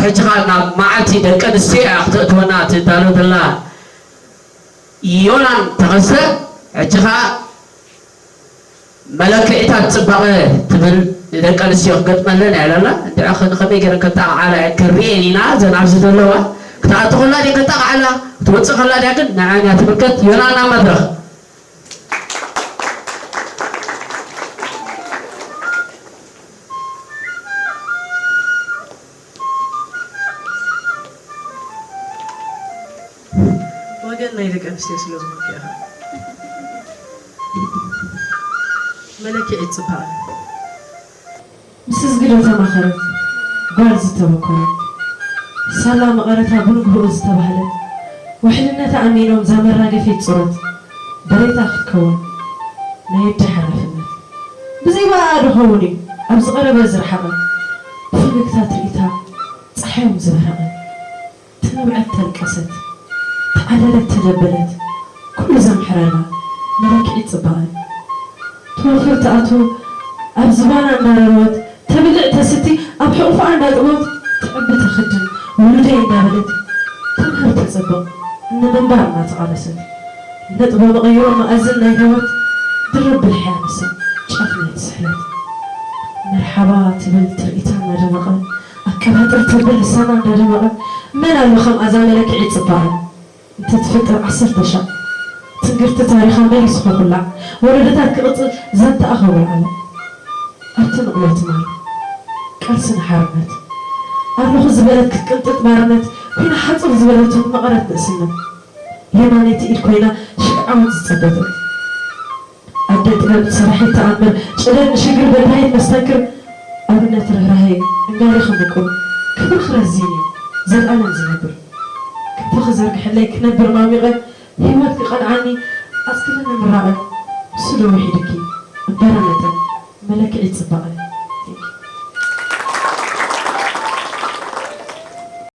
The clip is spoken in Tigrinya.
ሕጂ ኸኣ ናብ መዓልቲ ደቂ ኣንስትዮ እያ ክተእትወና ትዳሎ ዘላ ዮናን ተኸስተ። ሕጂ ኸኣ መለክዒታት ጽባቐ ትብል ንደቂ ኣንስትዮ ክገጥመለን እያ ኢላላ። እንድዒ ኸ-፣ ከመይ ገይረን ከጣቕዓላ እየን ክንርእየን ኢና። እዘን ኣብዚ ዘለዋ ክትኣቱ ከላ ድየን ከጣቕዓላ፣ ክትወጽእ ከላ ድያ ግን ንዐን እያ ትምልከት። ዮናን ናብ መድረኽ። ወገን ናይ ደቂ ኣንስትዮ ስለ ዝኾንኩ ኢኻ። መለክዒት ጽባቐ። ምስ እዝጊ ዶ ተማኸረት ጓል ዝተበኮረት፣ ሳላ መቐረታ ብንግሆኡ ዝተባህለት፣ ውሕልነታ ኣሚኖም እዛ መራገፊት ጾሮት፣ በሬታ ክትከውን ናይ ኣደ ሓላፍነት። ብዘይባኣ ዶ ኸውን እዩ ኣብ ዝቐረበ ዝረሓቐ፣ ብፈገግታ ትርኢታ ጸሓዮም ዝበረቐ። ተነብዐት ተልቀሰት፣ ተዓረረት ተደበለት፣ ኩሉ ዘምሕረላ መለክዒት ጽባቐ። ትወፍር ትኣቱ ኣብ ዝባና እንዳረረወት፣ ተብልዕ ተስቲ ኣብ ሕቑፋ እንዳጥበወት፣ ትዕቢ ተኽድን ውሉደይ እንዳበለት፣ ተምህር ተጸብቕ ንምንባር እናተቓለሰት፣ ነጥበ መቐይሮ መኣዝን ናይ ህይወት ድርብ ብልሒ ኣንሳ ጫፍ ናይቲ ስሕለት። መርሓባ ትብል ትርኢታ እናደመቐ፣ ኣቀባጥር ተብል ልሳና እንዳደመቐ፣ መን ኣሎ ከምኣ እዛ መለክዒት ጽባቐ? እንተትፍጠር ዓሰርተ ሻዕ ትንግርቲ ታሪኻ መሊሱ ክኹላዕ፣ ወለዶታት ክቕጽል ዛንታኣ ከወልዓለ። ኣብቲ ንቕሎ ትማል ቃልሲ ንሓርነት ኣለኹ ዝበለት ክትቅንጥጥ ባርነት፣ ኮይና ሓጹር ዝበለት እውን መቐረት ንእስነት። የማነይቲ ኢድ ኮይና ሽግዓወት ዝጸበጠት። ኣደ ጥበብ ሰራሒት ተኣምር፣ ጨደር ንሽግር በዳሂት መስተንክር፣ ኣብነት ርህራሄ፣ ዕንጋለ ክምቁር፣ ክብሪ ክረዝን እዩ፣ ዘልኣለም ዝነብር። ክንፊ ክዘርግሐለይ ክነብር ማሚቐ፣ ህይወት ክቐንዓኒ፣ ኣጽግበኒ ምራቐ፣ ንሱ ዶ ውሒዱኪ፣ እምበረ መጠን፣ መለክዒት ጽባቐ።